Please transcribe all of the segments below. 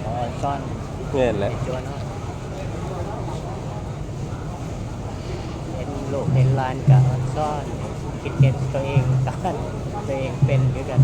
ອ່ອນຊ້ອນ ແມ່ນແຫຼະ ໃຫ້ຕົວເນາະ ເຫັນລູກເຫັນຫຼານກະອ່ອນຊ້ອນ ຄິດເຫັນຕົວເອງກະ ຕົວເອງເປັນຄືກັນ.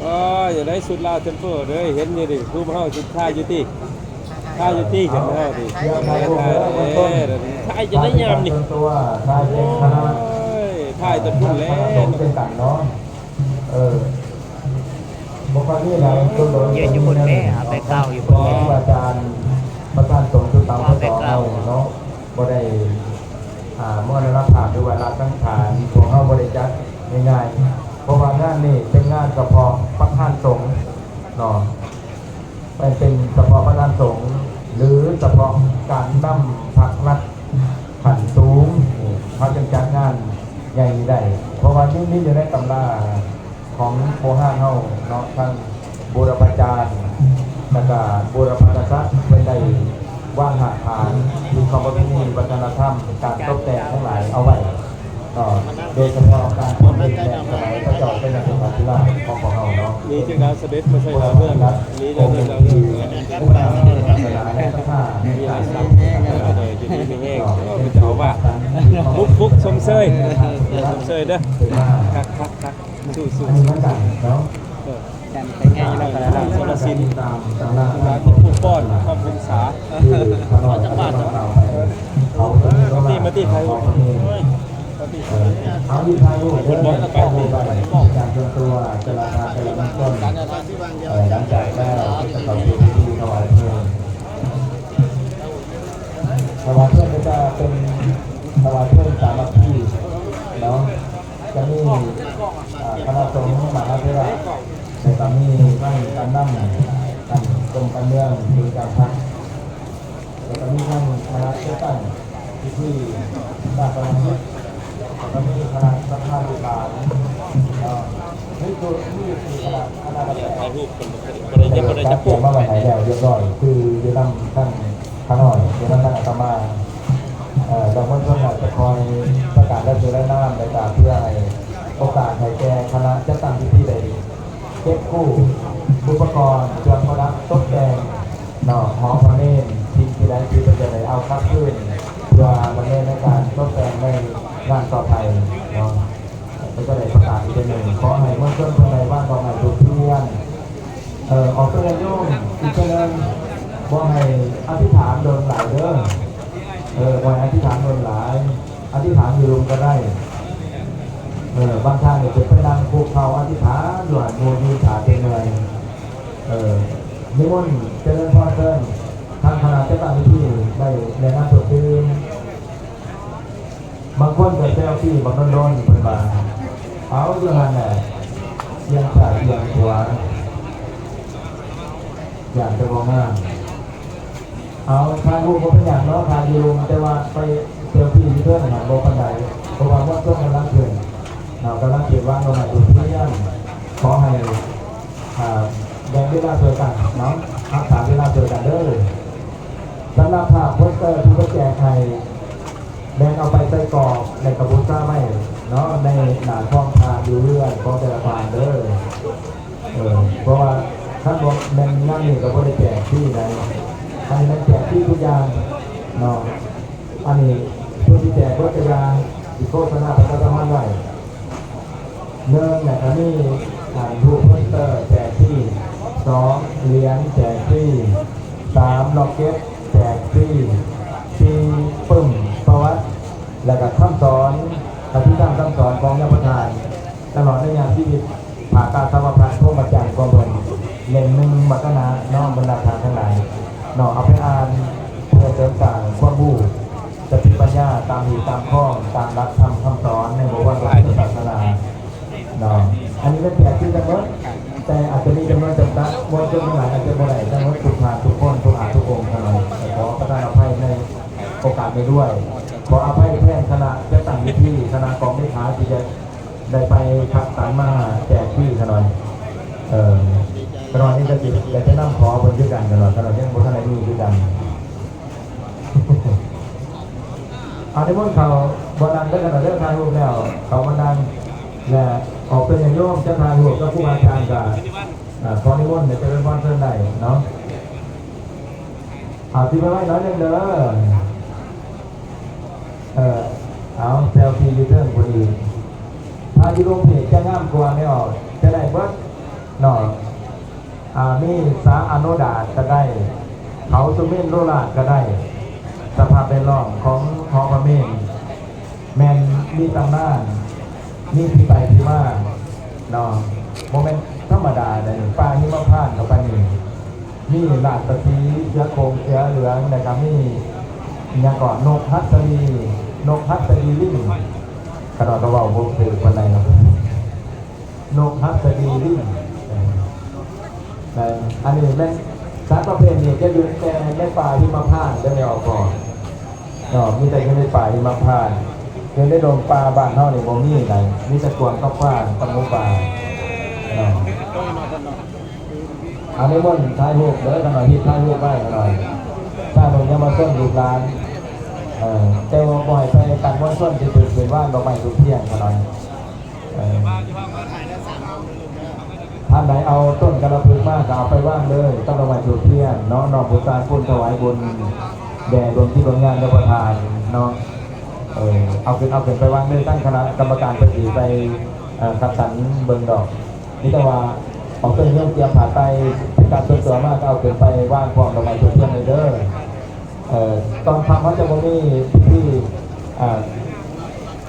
ໂອ້ຍ ຈັ່ງໃດຊຸດລາວແຊມເປີເດີ ເຫັນຢູ່ນີ້ ກຸ່ມເຮົາຊິຖ່າຍຢູ່ຕິ ຖ່າຍຢູ່ຕິ ເຫັນເຮົາຕິ ຖ່າຍ ເອີ ຖ່າຍຈັ່ງໃດຍາມນີ້ ໂອ້ຍ ຖ່າຍແຕ່ພຸ້ນແຫຼະ ເອີ ບໍ່ຄ່ອຍມີຫຼາຍ ດົນໆ ຢືນຢູ່ພຸ້ນແມ່ ເອົາແບກເກົ່າຢູ່ພຸ້ນແມ່ ຄຮູບາອາຈານ ປະທານສົງຊຸດເກົ່າ ເອົາແບກເກົ່າ ເຮົາເນາະ ບໍ່ໄດ້ ອ່າ ມໍລະນະພາບ ຫຼືວ່າລະສັງຂານ ພວກເຮົາບໍ່ໄດ້ຈັດງ່າຍໆ ເພາະວ່າງານນີ້ເປັນງານສະເພາະປະທານສົງເນາະ ແມ່ນເປັນສະເພາະປະທານສົງ ຫຼືສະເພາະການນຳພັກລັດຂັ້ນສູງ ເຮົາຈຶ່ງຈັດງານໃຫຍ່ນີ້ໄດ້ ເພາະວ່າມີ ມີຢູ່ໃນຕຳລາ ຂອງໂບຮານເຮົາເນາະ ທັງບູລະພາຈານ ແລ້ວກະບູລະພາກະສັດ ເພິ່ນໄດ້ວາງຮາກຖານ ທີ່ຂອງປະເພນີວັດທະນະທຳ ການຕົບແຕ່ງທັງຫຼາຍເອົາໄວ້ເນາະ ໂດຍສະເພາະການພົ້ນເຮັດແບບສະໄໝພະເຈົ້າໄຊຍະສົມບັດທິລາດຂອງພວກເຮົາເນາະ ນີ້ຈຶ່ງໄດ້ສະເດັດມາໃສ່ດາວເຮືອງ ນີ້ເດີດາວເຮືອງ ມີຫຼາຍສັບ ເອີ ຢູ່ດີມີແຮງ ເອີ ເປັນເຈົ້າອາວາດ ປຸກປຸກຊົມເຊີຍ ຊົມເຊີຍເດີ ຄັກໆ ສູ້ໆ ອັນນີ້ມັນກໍເນາະ ເອີ ແຕ່ງໃຫ້ລາວກໍໄດ້ລະ ສາລະສິນ ຕາມຕຳນາ ຜູ້ປ້ອນຄວາມຫົນສາ ທີ່ຂ້ານ້ອຍໄດ້ກ່າວໄປ ເຂົາກໍມີ ມາຕິ ມາຕິ ຖ່າຍຮູບ ເອີ ເອົາຢູ່ ຖ່າຍຮູບເດີ ຖ່າຍຮູບໄວ້ ເປັນການສ່ວນຕົວ ແຕ່ລະທ່ານ ແຕ່ລະບຸກຄົນ ເອີ ຫຼັງຈາກແລ້ວ ກໍຈະເຂົ້າສູ່ພິທີຖວາຍເພີງ ຖວາຍເພິ່ນກໍຈະເປັນຖວາຍເພິ່ນສາມັກຄີເນາະ ຈະມີ ອ່າ ຄະນະສົງມະຫາເຖລະ ແລ້ວກໍມີທັງການນຳ ການກົມການເມືອງ ຫຼືການພັກ ແລ້ວກໍມີທັງຄະນະຈັດຕັ້ງພິທີຊາປະນະກິດ ແລ້ວກໍມີຄະນະສັດທາລູກຫຼານເນາະ ມີຢູ່ ມີຢູ່ສີ່ຄະນະ ຄະນະ ຖ່າຍຮູບເພິ່ນບໍ່ໄດ້ ບໍ່ໄດ້ຈັບ ກຽມມາໄວ້ໃຫ້ແລ້ວຮຽບຮ້ອຍ ຄືຢູ່ນຳທ່ານ ຂ້ານ້ອຍ ເປັນທາງອາດຕະມາ ເອີ ແລ້ວມວນຊົນກໍຈະຄອຍປະກາດລາຍຊື່ລາຍນາມ ແລ້ວກໍເພື່ອໃຫ້ໂອກາດໃຫ້ແກ່ຄະນະຈັດຕັ້ງພິທີໄດ້ເກັບກູ້ອຸປະກອນ ເຄື່ອງປະດັບຕົກແຕ່ງເນາະ ຫໍພະເນນ ສິ່ງທີ່ໃດທີ່ເພິ່ນຈະໄດ້ເອົາກັບຄືນ ເພື່ອດຳເນີນໃນການຕົກແຕ່ງໃນງານຕໍ່ໄປເນາະ. ເພິ່ນກໍໄດ້ປະກາດອີກເທື່ອໜຶ່ງ ຂໍໃຫ້ມວນຊົນເພິ່ນໄດ້ວາງດອກໄມ້ທູບທຽນ ເອີ ອອກຕົວຍາດໂຍມອີກເທື່ອໜຶ່ງ ບໍ່ໃຫ້ອະທິຖານດົນຫຼາຍເດີ ເອີ ບໍ່ໃຫ້ອະທິຖານດົນຫຼາຍ ອະທິຖານຢູ່ລຸ່ມກໍໄດ້ ເອີ ບາງທ່ານນີ້ຈະໄປນັ່ງຄຸກເຂົ່າອະທິຖານຢູ່ຫັ້ນ ໝູ່ຢືນຖ້າຈົນເມື່ອຍ ເອີ ນິມົນຈະເລີນພອນເຊີນ ທາງຄະນະຈັດຕັ້ງພິທີໄດ້ແນະນຳເພີ່ມຕື່ມ. ບາງຄົນກໍເຊວຟີບັກດົນໆ ເພິ່ນວ່າ ເອົາຢູ່ຫັ້ນແຫຼະ ອຽງຊ້າຍອຽງຂວາ ຢ້ານແຕ່ບໍ່ງາມ. ເອົາ ຖ່າຍຮູບບໍ່ເປັນຫຍັງເນາະ ຖ່າຍຢູ່ລຸ່ມ ແຕ່ວ່າໄປເຊວຟີຢູ່ເທິງຫັ້ນບໍ່ປານໃດ ເພາະວ່າມວນຊົນກຳລັງຂຶ້ນເນາະ ກຳລັງຂຶ້ນວາງດອກໄມ້ທູບທຽນ ຂໍໃຫ້ ອ່າ ແບ່ງເວລາຊ່ວຍກັນເນາະ ຮັກສາເວລາຊ່ວຍກັນເດີ. ສຳລັບພາບໂປສເຕີທີ່ເພິ່ນແຈກໃຫ້ ແບ່ງເອົາໄປໃສ່ກອບ ແລ້ວກໍບູຊາໄວ້ເນາະ ໃນໜ້າທ້ອງພານຢູ່ເຮືອນຂອງແຕ່ລະທ່ານເດີ. ເອີ ເພາະວ່າຄັນບໍ່ແມ່ນງານນີ້ກໍບໍ່ໄດ້ແຈກຟຣີໃດ ອັນນີ້ແມ່ນແຈກຟຣີທຸກຢ່າງເນາະ. ອັນນີ້ຜູ້ທີ່ແຈກເບິດກໍຢ່າ ທີ່ໂຄສະນາປະຊາສຳພັນໄວ້. ໜຶ່ງ ແລ້ວກໍມີ ອ່າ ຮູບໂປສເຕີແຈກຟຣີ, ສອງ ຫຼຽນແຈກຟຣີ, ສາມ ລັອກເກັດແຈກຟຣີ, ສີ່ ປຶ້ມປະຫວັດ ແລ້ວກໍຄຳສອນ ອະທິທານຄຳສອນຂອງຍາປະທານ ຕະຫຼອດໄລຍະຊີວິດ ຜ້າກາສາວະພັດ ພົມມະຈັນຂອງເພິ່ນ ເຫຼັ້ມໜຶ່ງ ບັກກະນາເນາະ ບັນດາທ່ານທັງຫຼາຍເນາະ ເອົາໄປອ່ານເພື່ອເສີມສ້າງຄວາມຮູ້ ສະຕິປັນຍາ ຕາມຮີດຕາມຄອງ ຕາມຫຼັກທຳຄຳສອນໃນບົວບານພະພຸດທະສາສະໜາເນາະ. ອັນນີ້ແມ່ນແຈກຟຣີທັງໝົດ ແຕ່ອາດຈະມີຈຳນວນຈຳກັດ ມວນຊົນທັງຫຼາຍອາດຈະບໍ່ໄດ້ທັງໝົດທຸກທ່ານທຸກຄົນ ທຸກອາດທຸກອົງເທົ່ານັ້ນ ຂໍປະທານອະໄພໃນໂອກາດນີ້ດ້ວຍ ຂໍອະໄພແທນຄະນະຈັດຕັ້ງພິທີ ຄະນະກອງເລຂາທີ່ຈະ ໄດ້ໄປຄັດສັນມາແຈກຟຣີຂະນ້ອຍ ເອີ ຂະນ້ອຍນີ້ກໍຊິໄດ້ໄປນຳຂໍເພິ່ນຄືກັນ ຂະນ້ອຍ ຂະນ້ອຍຍັງບໍ່ທັນໄດ້ມີຄືກັນ. ເອົາ ນິມົນເຂົ້າບ່ອນນັ່ງເດີ ຂະນ້ອຍເດີ ຖ່າຍຮູບແລ້ວເຂົ້າບ່ອນນັ່ງ ແລະ ອ ຂໍເປັນຍາດໂຍມຈະຖ່າຍຮູບກັບຄູບາອາຈານ ກໍ ເອີ ຂໍນິມົນໃຫ້ຈະເລີນພອນເຊີນໄດ້ເນາະ. ເອົາ ຊິໄປໄວ້ໜ້ອຍໜຶ່ງເດີ. ເອີ ເອົາ ເຊລຟີຢູ່ເທິງພຸ້ນອີກ. ພະຢູ່ລົງເພຈຈະງາມກວ່າແນວ ຈະໄດ້ເບິດເນາະ. ອ່າ ມີສາອະໂນດາດກໍໄດ້, ເຂົາສຸເມນໂລລາດກໍໄດ້. ສະພາບແວດລ້ອມຂອງຫໍພະເມນ ແມ່ນມີຕຳນານ ມີທີ່ໄປທີ່ມາເນາະ, ບໍ່ແມ່ນທຳມະດາໃດ໋. ປ່າຫິມະພານກໍປານນີ້, ມີລາດຕະສີ, ເສືອໂຄ່ງ, ເສືອເຫຼືອງ, ແລ້ວກໍມີຫຍັງເກາະ ນົກຫັດສະດີ, ນົກຫັດສະດີລິງ, ຂະນ້ອຍກໍເວົ້າບໍ່ຖືກປານໃດເນາະ. ນົກຫັດສະດີລິງ ເອີ ແມ່ນ ອັນນີ້ແມ່ນສັດປະເພດນີ້ຈະຢູ່ແຕ່ໃນປ່າຫິມະພານເດີ ແມ່ອອກກໍເນາະ, ມີແຕ່ຢູ່ໃນປ່າຫິມະພານ. ຢູ່ໃນດົງປ່າບ້ານເຮົານີ້ບໍ່ມີໃດ໋, ມີແຕ່ກວາງກັບຟານກັບໝູປ່າເນາະ. ອັນນີ້ມົນຖ່າຍຮູບເດີ ຂະນ້ອຍ ຮີບຖ່າຍຮູບໄວ້ຂະນ້ອຍ, ຖ້າເບິ່ງເຍົາວະຊົນລູກຫຼານ ເອີ ແຕ່ວ່າບໍ່ໃຫ້ໄປກັນມວນຊົນທີ່ເປັນ ເປັນວາງດອກໄມ້ທູບທຽນຂະນ້ອຍ. ເອີ ທ່ານໃດເອົາຕົ້ນກາລະພຶກມາ ກໍເອົາໄປວາງເລີຍກັບດອກໄມ້ທູບທຽນເນາະ, ນ້ອມບູຊາຄຸນ ຖວາຍບຸນແດ່ດວງຈິດດວງຍານ ແລະ ປະທານເນາະ. ເອີ ເອົາຂຶ້ນ ເອົາຂຶ້ນໄປວາງເລີຍ, ທາງຄະນະກຳມະການເພິ່ນຊິໄປ ເອີ ຄັດສັນເບິ່ງດອກ. ມີແຕ່ວ່າເອົາເຄື່ອງໂຍງກຽມຜ້າໄຕເປັນການສ່ວນຕົວມາ ກໍເອົາຂຶ້ນໄປວາງພ້ອມດອກໄມ້ທູບທຽນເລີຍເດີ. ເອີ ຕອນຄ່ຳເຮົາຈະບໍ່ມີພິທີ ອ່າ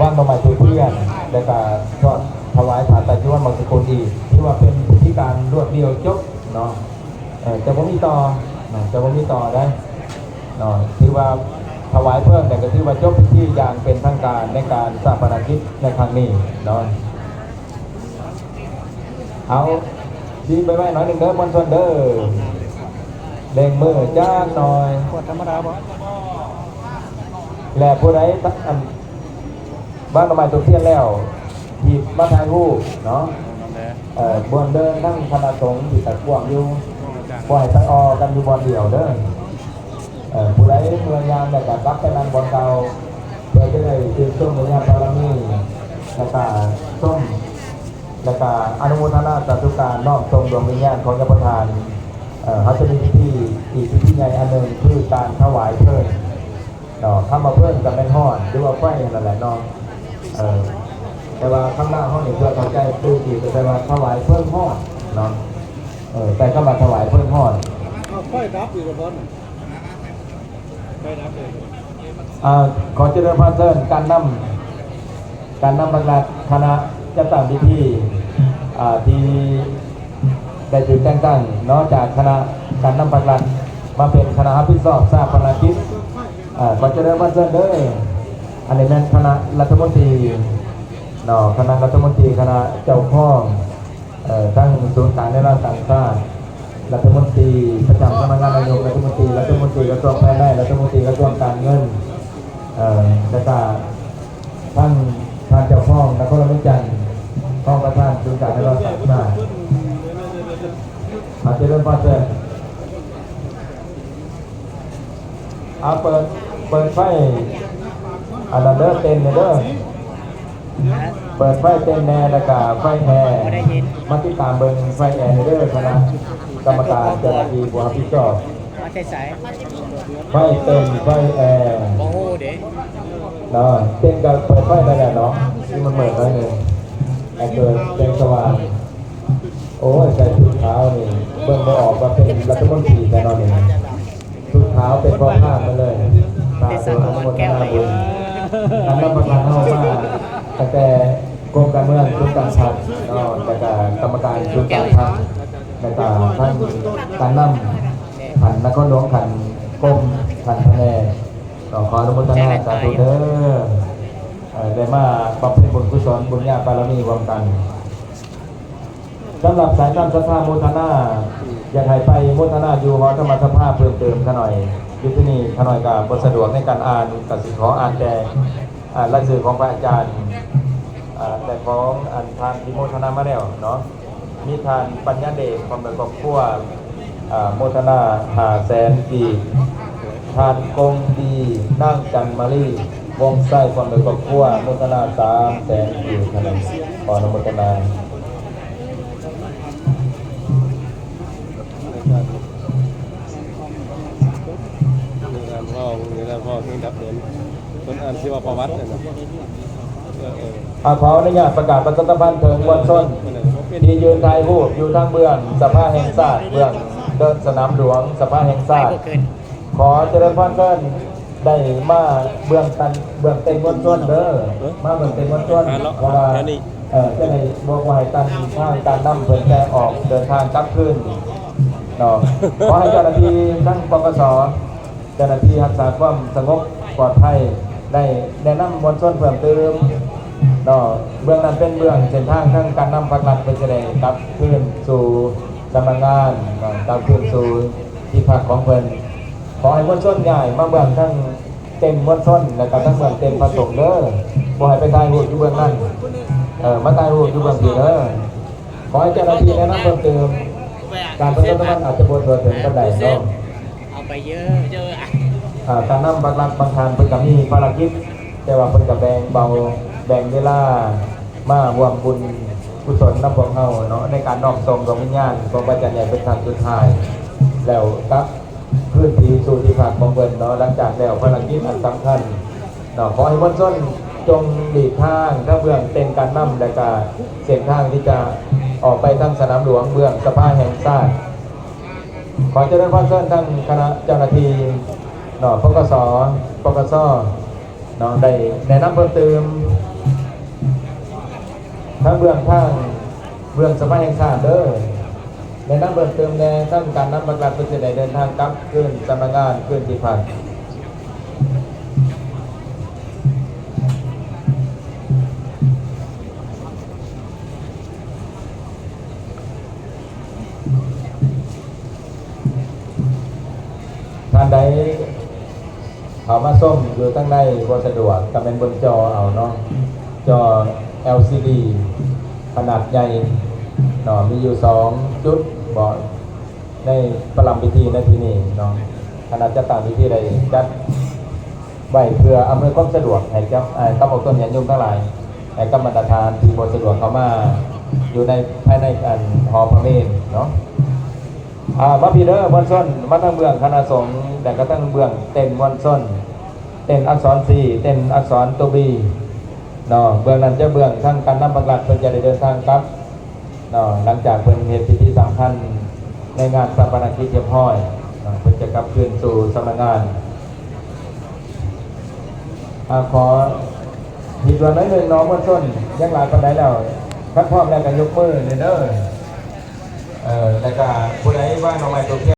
ວາງດອກໄມ້ທູບທຽນ ແລ້ວກະທອດຖວາຍຜ້າໄຕຈີວອນບັງສະກຸນອີກ, ຖືວ່າເປັນພິທີການລວດດຽວຈົບເນາະ. ເອີ ຈະບໍ່ມີຕໍ່ເນາະ, ຈະບໍ່ມີຕໍ່ໄດ໋ເນາະ, ຖືວ່າຖວາຍເພີງ ແລ້ວກະຖືວ່າຈົບພິທີຢ່າງເປັນທາງການໃນການຊາປະນະກິດໃນຄັ້ງນີ້ເນາະ. ເອົາ ຊີ້ໄປໄວ້ໜ້ອຍໜຶ່ງເດີ ມວນຊົນເດີ, ເລັ່ງມືຈັກໜ້ອຍ. ກວດທຳມະດາບໍ່? ແລະ ຜູ້ໃດ ອັນ ວາງດອກໄມ້ທູບທຽນແລ້ວ ຮີບມາຖ່າຍຮູບເນາະ. ເອີ ບ່ອນເດີນທາງຄະນະສົງທີ່ກະກວ້າງຢູ່, ບໍ່ໃຫ້ໄປອໍ້ກັນຢູ່ບ່ອນດຽວເດີ. ເອີ ຜູ້ໃດເມື່ອຍາມແລ້ວກະກັບໄປນັ່ງບ່ອນເກົ່າ ເພື່ອຈະໄດ້ຊື່ນຊົມບຸນຍາບາລະມີ ແລ້ວກະຊົມ ແລ້ວກະອະນຸໂມທະນາສາທຸການນ້ອມສົ່ງດວງວິນຍານຂອງຍາມປະທານ. ເອີ ເຮົາຈະມີພິທີ ອີກພິທີໃຫຍ່ອັນໜຶ່ງ ຄືການຖວາຍເພີງເນາະ, ຄຳວ່າເພີງກໍແມ່ນຮ້ອນ ຫຼືວ່າໄຟນັ້ນແຫຼະເນາະ. ເອີ ແຕ່ວ່າຄຳລາວເຮົານີ້ ເພື່ອເຂົ້າໃຈຕື່ມອີກ ກໍແປວ່າຖວາຍເພີງຮ້ອນເນາະ. ເອີ ແຕ່ຄຳວ່າຖວາຍເພີງຮ້ອນ ອ້າວ ໄຟດັບອີກແລ້ວບໍ່? ອ່າ ຂໍຈະເລີນພະເຊີນການນຳ ການນຳພັກລັດ ຄະນະຈັດຕັ້ງພິທີ ອ່າ ທີ່ໄດ້ຖືກແຕ່ງຕັ້ງເນາະ ຈາກຄະນະການນຳພັກລັດ ມາເປັນຄະນະຮັບຜິດຊອບຊາປະນະກິດ. ອ່າ ຂໍຈະເລີນພະເຊີນເດີ. ອັນນີ້ແມ່ນຄະນະລັດຖະມົນຕີເນາະ, ຄະນະລັດຖະມົນຕີ ຄະນະເຈົ້າຄອງ ເອີ ທັງສູນກາງແນວລາວສ້າງຊາດ, ລັດຖະມົນຕີປະຈຳສຳນັກງານນາຍົກລັດຖະມົນຕີ, ລັດຖະມົນຕີກະຊວງພາຍໃນ, ລັດຖະມົນຕີກະຊວງການເງິນ, ເອີ ແລ້ວກະທັງທ່ານເຈົ້າຄອງນະຄອນຫຼວງວຽງຈັນ, ຮອງປະທານສູນກາງແນວລາວສ້າງຊາດ. ຂໍຈະເລີນພະເຊີນ. ເອົາ ເປີດ ເປີດໄຟ ອັນນັ້ນເດີ ເຕັນເດີ ເປີດໄຟເຕັນແດ່ ແລ້ວກະໄຟແອ ບໍ່ໄດ້ຍິນ ມາຕິດຕາມເບິ່ງໄຟແອເດີ ຄະນະກຳມະການເຈົ້າໜ້າທີ່ຜູ້ຮັບຜິດຊອບ. ມາແຕ່ໃສ? ໄຟເຕັນ ໄຟແອ ບໍ່ຮູ້ເດ້ເນາະ. ເຕັນກະເປີດໄຟໄດ້ແລ້ວເນາະ ທີ່ມັນເປີດໄວ້ນີ້ ໃຫ້ເກີດແສງສະຫວ່າງ. ໂອ້ຍ ໃສ່ຊຸດຂາວນີ້ ເບິ່ງບໍ່ອອກວ່າເປັນລັດຖະມົນຕີແທ້ເນາະນີ້. ຊຸດຂາວເປັນພໍ່ພານມາເລີຍ. ສາທຸ ອະນຸໂມທະນາບຸນ. ການນຳພາເຮົາມາຕັ້ງແຕ່ກົມການເມືອງສູນກາງພັກເນາະ ແລ້ວກະກຳມະການສູນກາງພັກ ແລ້ວກະທັງການນຳຂັ້ນນະຄອນຫຼວງ, ຂັ້ນກົມ, ຂັ້ນພະແນກເນາະ. ຂໍອະນຸໂມທະນາສາທຸເດີ ເອີ ໄດ້ມາບຳເພັນບຸນກຸສົນ ບຸນຍາບາລະມີຮ່ວມກັນ. ສຳລັບສາຍນຳສັດທາໂມທະນາ ຢາກໃຫ້ໄປໂມທະນາຢູ່ຫໍທຳມະສະພາເພີ່ມເຕີມຂະນ້ອຍ. ຢູ່ທີ່ນີ້ຂະນ້ອຍກໍບໍ່ສະດວກໃນການອ່ານ, ກໍຊິຂໍອ່ານແຕ່ ອ່າ ລາຍຊື່ຂອງພະອາຈານ ອ່າ ແລະ ຂອງ ອັນ ທ່ານທີ່ໂມທະນາມາແລ້ວເນາະ. ມີທ່ານປັນຍາເດດ ພ້ອມດ້ວຍຄອບຄົວ ອ່າ ໂມທະນາຫ້າແສນກີບ, ທ່ານກົງດີ ນາງຈັນມາລີ ວົງໄຊ ພ້ອມດ້ວຍຄອບຄົວ ໂມທະນາສາມແສນກີບເທົ່ານັ້ນ. ຂໍອະນຸໂມທະນາ ໃນການຮ້ອງ ໃນການຮ້ອງເພງດັບເດີນ ເພິ່ນອ່ານຊີວະປະຫວັດເນາະ. ເອີ ເອີ ອາ ຂໍອະນຸຍາດປະກາດປະຊາສຳພັນເຖິງມວນຊົນທີ່ຢືນຖ່າຍຮູບຢູ່ທາງເບື້ອງສະພາແຫ່ງຊາດ ເບື້ອງເດີ່ນສະໜາມຫຼວງສະພາແຫ່ງຊາດ. ຂໍຈະເລີນພອນເຊີນໄດ້ມາເບື້ອງກັນ ເບື້ອງເຕັນມວນຊົນເດີ ມາເບື້ອງເຕັນມວນຊົນ ເພາະວ່າ ເອີ ຈະໄດ້ບອກວ່າໃຫ້ຕັນທາງການນຳເພິ່ນແຕ່ອອກເດີນທາງກັບຄືນເນາະ. ຂໍໃຫ້ເຈົ້າໜ້າທີ່ທັງ ປກສ ເຈົ້າໜ້າທີ່ຮັກສາຄວາມສະຫງົບປອດໄພ ໄດ້ແນະນຳມວນຊົນເພີ່ມຕື່ມເນາະ. ເບື້ອງນັ້ນເປັນເບື້ອງເສັ້ນທາງທາງການນຳພັກລັດເພິ່ນຈະໄດ້ກັບຄືນສູ່ສຳນັກງານເນາະ ກັບຄືນສູ່ທີ່ພັກຂອງເພິ່ນ. ຂໍໃຫ້ມວນຊົນຍ້າຍມາເບື້ອງທາງເຕັນມວນຊົນ ແລ້ວກໍທາງເບື້ອງເຕັນພະສົງເດີ ບໍ່ໃຫ້ໄປຖ່າຍຮູບຢູ່ເບື້ອງນັ້ນ ເອີ ມາຖ່າຍຮູບຢູ່ເບື້ອງພີ້ເດີ. ຂໍໃຫ້ເຈົ້າໜ້າທີ່ແນະນຳເພີ່ມຕື່ມ ການປະຊາສຳພັນອາດຈະບໍ່ທົ່ວເຖິງປານໃດເນາະ. ເອົາໄປເຢີະ ອາ ການນຳບັກລັກບາງທ່ານເພິ່ນກໍມີພາລະກິດ ແຕ່ວ່າເພິ່ນກໍແບ່ງເບົາ ແບ່ງເວລາມາຮ່ວມບຸນກຸສົນນຳພວກເຮົາເນາະ ໃນການນ້ອມສົ່ງດວງວິນຍານຂອງພະອາຈານໃຫຍ່ເປັນຄັ້ງສຸດທ້າຍ ແລ້ວກັບຄືນທີ່ສູ່ທີ່ພັກຂອງເພິ່ນເນາະ ຫຼັງຈາກແລ້ວພາລະກິດອັນສຳຄັນ ເນາະ. ຂໍໃຫ້ມວນຊົນຈົ່ງຫຼີກທາງທາງເບື້ອງເຕັນການນຳ ແລະກະເສັ້ນທາງທີ່ຈະອອກໄປທາງສະໜາມຫຼວງເບື້ອງສະພາແຫ່ງຊາດ. ຂໍຈະເລີນພອນເຊີນທາງຄະນະເຈົ້າໜ້າທີ່ເນາະ ປກສ ປກສ ເນາະ ໄດ້ແນະນຳເພີ່ມຕື່ມ ທາງເບື້ອງ ທາງເບື້ອງສະພາແຫ່ງຊາດເດີ ແນະນຳເພີ່ມຕື່ມແດ່ ທາງການນຳພັກລັດເພິ່ນຈະໄດ້ເດີນທາງກັບຄືນສຳນັກງານ ຄືນທີ່ພັກ. ທ່ານໃດ ເຂົ້າມາຊົມຢູ່ທາງໃນບໍ່ສະດວກ ກໍແມ່ນເບິ່ງຈໍເອົາເນາະ ຈໍ ແອລຊີດີ ຂະໜາດໃຫຍ່ເນາະ ມີຢູ່ສອງຈຸດເບາະ ໃນປະລຳພິທີໃນທີ່ນີ້ເນາະ. ຄະນະຈັດຕັ້ງພິທີໄດ້ຈັດໄວ້ເພື່ອອຳນວຍຄວາມສະດວກໃຫ້ກັບ ໃຫ້ກັບອອກຕົນຍາດໂຍມທັງຫຼາຍ ໃຫ້ກັບບັນດາທ່ານທີ່ບໍ່ສະດວກເຂົ້າມາຢູ່ໃນ ພາຍໃນອັນຫໍພະເມນເນາະ. ອາ ມາພີ້ເດີມວນຊົນ ມາທາງເບື້ອງຄະນະສົງ ແລະກະທາງເບື້ອງເຕັນມວນຊົນ ເຕັນອັກສອນຊີ ເຕັນອັກສອນໂຕບີເນາະ. ເບື້ອງນັ້ນຈະເບື້ອງທາງການນຳພັກລັດ ເພິ່ນຈະໄດ້ເດີນທາງກັບເນາະ ຫຼັງຈາກເພິ່ນເຮັດພິທີສຳຄັນໃນງານຊາປະນະກິດຮຽບຮ້ອຍເນາະ ເພິ່ນຈະກັບຄືນສູ່ສຳນັກງານ. ອາ ຂໍຜິດດ່ວນໜ້ອຍໜຶ່ງເນາະ ມວນຊົນຍັງຫຼາຍປານໃດແລ້ວ ຄັນພ້ອມແລ້ວກໍຍົກມືແດ່ເດີ. ເອີ ແລ້ວກໍຜູ້ໃດວາງດອກໄມ້ທູບທຽນ